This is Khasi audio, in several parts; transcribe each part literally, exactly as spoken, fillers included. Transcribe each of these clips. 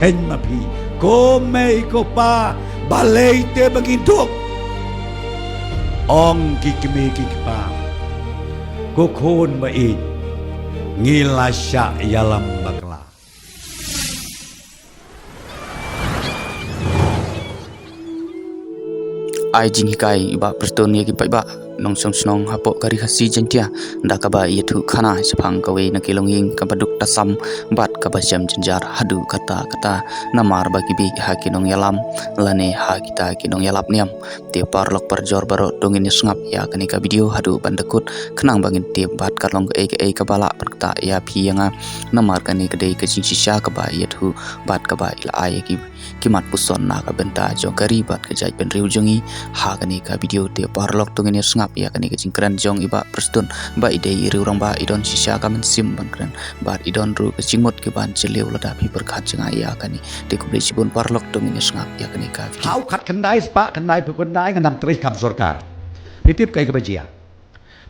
Khein ma phi, ko mei ko pa, balei te ba ngi duk? Ong ki kmie ki kpa, ko khun ba ïeit, ngi la shah ïalam bakla. Ai jinghikai i Bah Prestone ïa ki paidbah nongshong shnong hapoh ka Ri Khasi Jaiñtia, da kaba ïathuh khana shaphang kawei na ki longïing kaba duk tasam bad kaba shem jynjar haduh katta katta namar ba ki bieit ha ki nongïalam lane ha kita ki nongïalap niam. Te paralok parajor baroh to ngin ïa sngap ïa kane ka video haduh ban da kut khnang ba ngin tip bad ka long kaei kaei kaba lah pyrta ïa phi ïa nga, namar kane ka dei ka jingshisha kaba ïathuh bad kaba i la ai ïa ki ki mat puson na ka bynta jong ka ri bad ka jaitbynriew jong ngi. Ha kane ka video te paralok to ngin ïa sngap ïa kane ka jingkren jong i Bah Prestone ba i dei i riew rangbah, i don shisha ka mynsiem ban kren bad i don ruh ka jingmut ki ban jylliew lada phi pyrkhat jngai ïa kane. Te khublei shibun paralok to ngin ïa sngap ïa kane ka video. Ha u khatkhyndai spah khyndaiphew khyndai nga nang trei kam sorkar. Phi tip kaei kaba jia?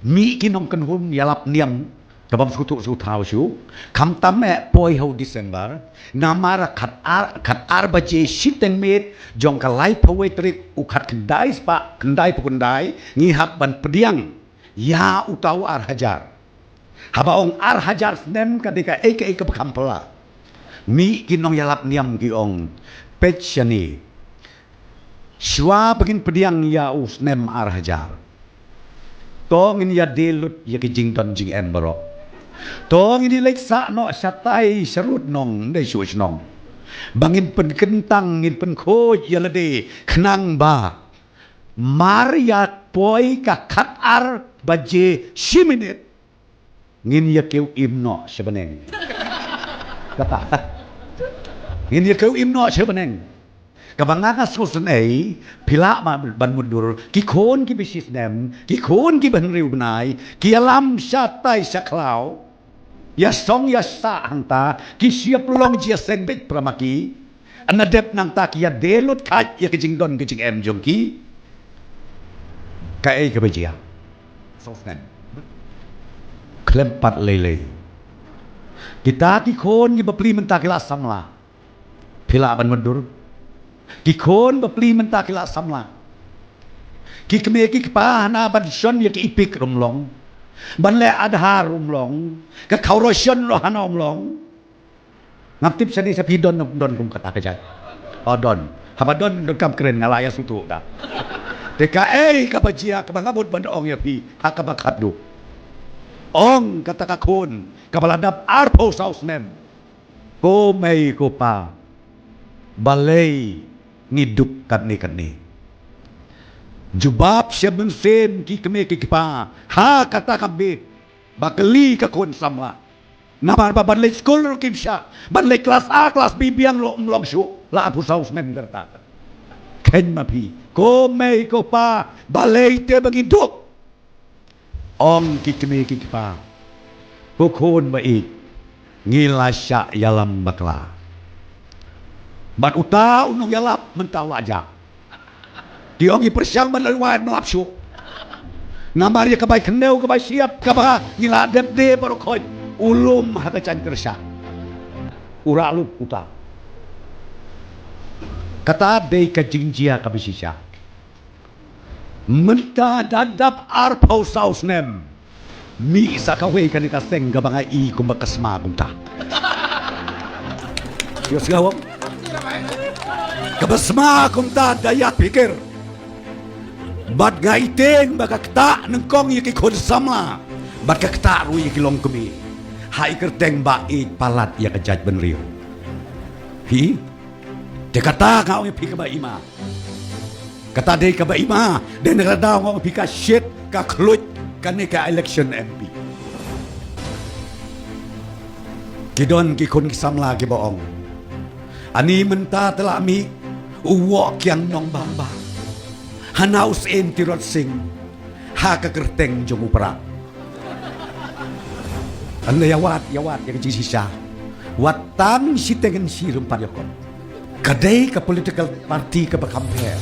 Mih ki nongkynhun ïalap niam kaba ym sngewthuh sngewthaw shuh, khamtam eh poi ha u December, namar khatar, khatar baje shiteng miet jong ka laiphew wei tarik u khatkhyndai spah khyndaiphew khyndai ngi hap ban pdiang ïa uta u ar hajar. Haba ong ar hajar snem ka dei kaei kaei kaba kham pla. Mih ki nongïalap niam ki ong, peit shane, shuwa ba ngin pdiang ïa u snem ar hajar, to ngin ïa die lut ïa ki jingdon jingem baroh. To ngin ïa leit sah noh shatai sharud nong, ym dei shuh shnong. Ba ngin pynkyntang, ngin pynkhuid ïa lade khnang ba mar ïa poi ka khatar baje shi minit ngin ïa kiew im noh sha bneng. Kata. Ngin ïa kiew im noh sha bneng. Kaba nga nga sngewsynei, phi lah ban mutdur, ki khun kiba shisnem, ki khun kiba hynriew bnai, ki ïalam shatai sha khlaw, ïa song ïa sah hangta, ki shu ïa pynlong jingïaseng beit para ma ki. Haba dep nangta ki ïa die lut kheit ïa ka jingdon ka jingem jong ki. Kaei kaba jia? Sngewsynei. Khlem pat lei lei, kita ki khun kiba plie mynta ki la samla. Phi lah ban mutdur, ki khun ba plie mynta ki la samla. Ki kmie ki kpa hana ban shon ïa ka EPIC ruh ym long, ban leh Aadhaar ruh ym long, ka khawroshon ruh hana ym long. Ngam tip shane sha phi don, don kum kata ka jait. O don. Haba don, donkam kren, nga la ïa sngewthuh da. Te kaei kaba jia kaba nga mut ban ong ïa phi ha kaba khatduh? Ong kata ka khun kaba la dap arphew saw snem, ko mei ko pa, balei ngi duk katne katne? Jubab sha mynsiem ki kmie ki kpa ha kata ka miet. Ba kylli ka khun samla. Namar ba ban leit skul ruh kim shah, ban leit klas A klas B biang ruh ym long shuh, la arphew saw snem ka rta. Khein ma phi, ko mei ko pa, balei te ba ngi duk? Ong ki kmie ki kpa, ko khun ba ïeit, ngi la shah ïalam bakla. Bad uta u nongïalap mynta u la jah. Ki ong ngi pyrshang ban leit wad, ym lap shuh. Namar ïa ka bai khyndew, ka bai shyiap, kaba ngi la dep die baroh khoit, u lum ha ka jaiñ kyrshah. U rah lut uta. Kata dei ka jingjia kaba shisha. Mynta da dap arphew saw snem, mih sa kawei kane ka seng kaba nga i kumba ka sma kumta. Ïoh sngewbha. Kaba sma kumta da ïa pyrkhat. Bad nga i tieng ba ka ktah nyngkong ïa ki khun samla, bad ka ktah ruh ïa ki longkmie. Ha i kyrteng ba i palat ïa ka jaitbynriew. Phi, te kata nga ong ïa phi kaba ima. Kata dei kaba ima, dei na ka daw nga ong ïa phi ka shit, ka khluit kane ka election M P. Ki don ki khun ki samla kiba ong, ani mynta te la mih u Woh Kiang Nongbah Bah, hana u Syiem Tirot Sing, ha ka kyrteng jong u Prah. Ynda ïa wad, ïa wad ïa ka jingshisha, wat tang shiteng shi rympat ïa kop. Ka dei ka political party kaba kham pher.